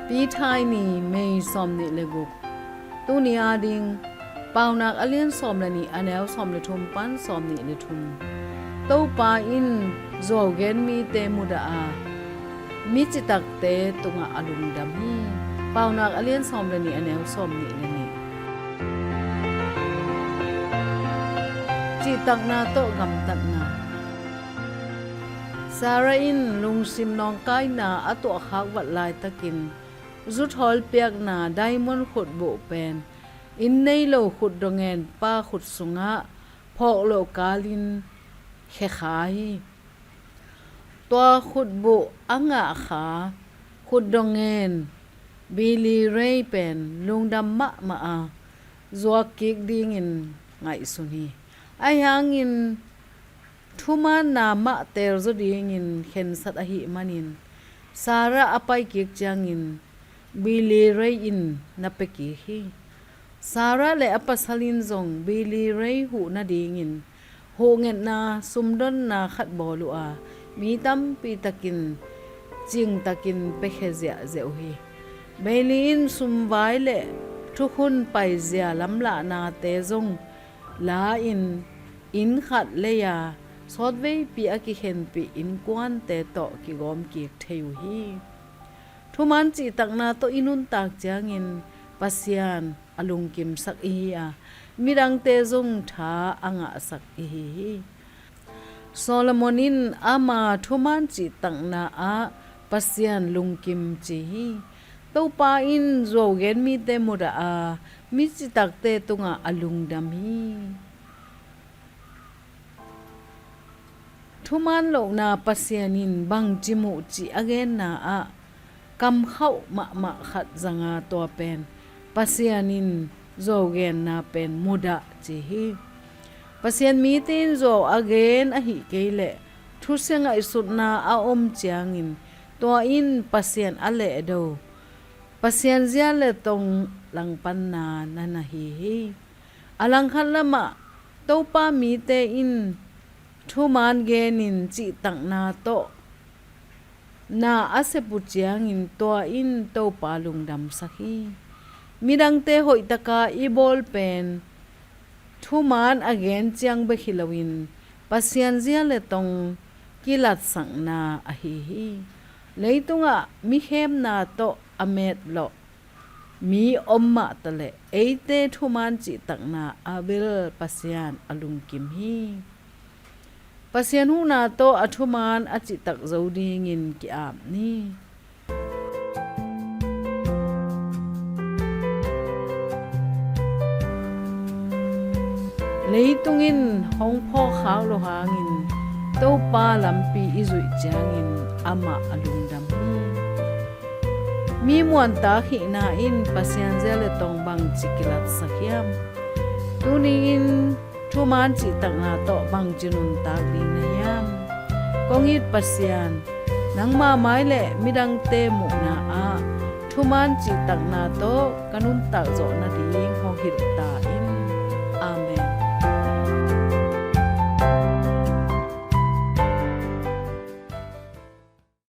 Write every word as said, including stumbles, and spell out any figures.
Peter ni, May sawmnih le guk. Tuni ading Paunak a lian sawm le nih, a neu sawm le thum pan sawmnih le thum. Topa in zuau gen mite mudah a, mi citakte tungah a lungdam hi. Paunak a lian sawm le nih, a neu sawmnih le nih. Cihtakna tawh gamtatna. Sarah in lungsim nawngkaina a tuahkhak vat laitakin zuthawl piakna diamond khutbuh pen inn nei lo khutdong ngen pa khut sungah phawk loh kalin khekha hi. Tua khutbuh a ngahkha khutdong ngen Billy Ray pen lungdam mahmah a, zuak kik dingin ngaihsun hi. Ahi hangin thumaanna mah teelzaw dingin khensat ahih manin Sarah a paikik ciangin Billy Ray in na piakik hi. Sarah le a pasal in zong Billy Ray huh nadingin huhngetna, sumdonna khat bawl uh a, mi tampi takin cingtakin piakhia ziahziah uh hi. Billy in sumvai le thukhun paizia lamlahnate zong la-in inn khat lei-a sawtveipi a kikhenpih innkuante tawh kigawm kik thei uh hi. Thumaan cihtakna tawh i nuntak ciangin Pasian a lungkimsak ihi a, midangte zong tha a ngahsak ihi hi. Solomon in ama thumaan cihtakna ah Pasian lungkim ci hi. Topa in zuau gen mite mudah a, mi citakte tungah a lungdam hi. Thumaan lohna Pasian in bangci muh cih a genna ah kamkhauh mahmah khat zanga, tua pen Pasian in zuau genna pen mudah ci hi. Pasian mite in zuau a gen ahih kei leh thusia ngaihsutna a om ciangin tua in Pasian a lehdo, Pasian zia le tong langpanna na na hi hi. A langkhat lamah Topa mite in thumaan genin cihtakna tawh na a sep uh ciangin tua in Topa lungdamsak hi. Midangte hoihtaka i bawl pen thumaan a gen ciang bek hi loin Pasian zia le tong kilatsakna ahi hi. Leitungah mikhemna tawh a metlawh mi om mahtaleh eite thumaan cihtakna ah bel Pasian a lungkim hi. Pasian huhna tawh a thumaan a cihtak zo dingin ki-ap ni. Leitung in hong phawkkhak loh hangin Topa lampi i zuih ciangin amah a lungdam hi. Mi muantak hihna in Pasian zia le tong bangci kilatsak hiam? Tuni-in thumaan cihtakna tawh bangci nuntak ding na hiam? Kong it Pasian, nangmah mai le midangte muhna ah thumaan cihtakna tawh ka nuntak zawh nading hong hilh ta in. Amen.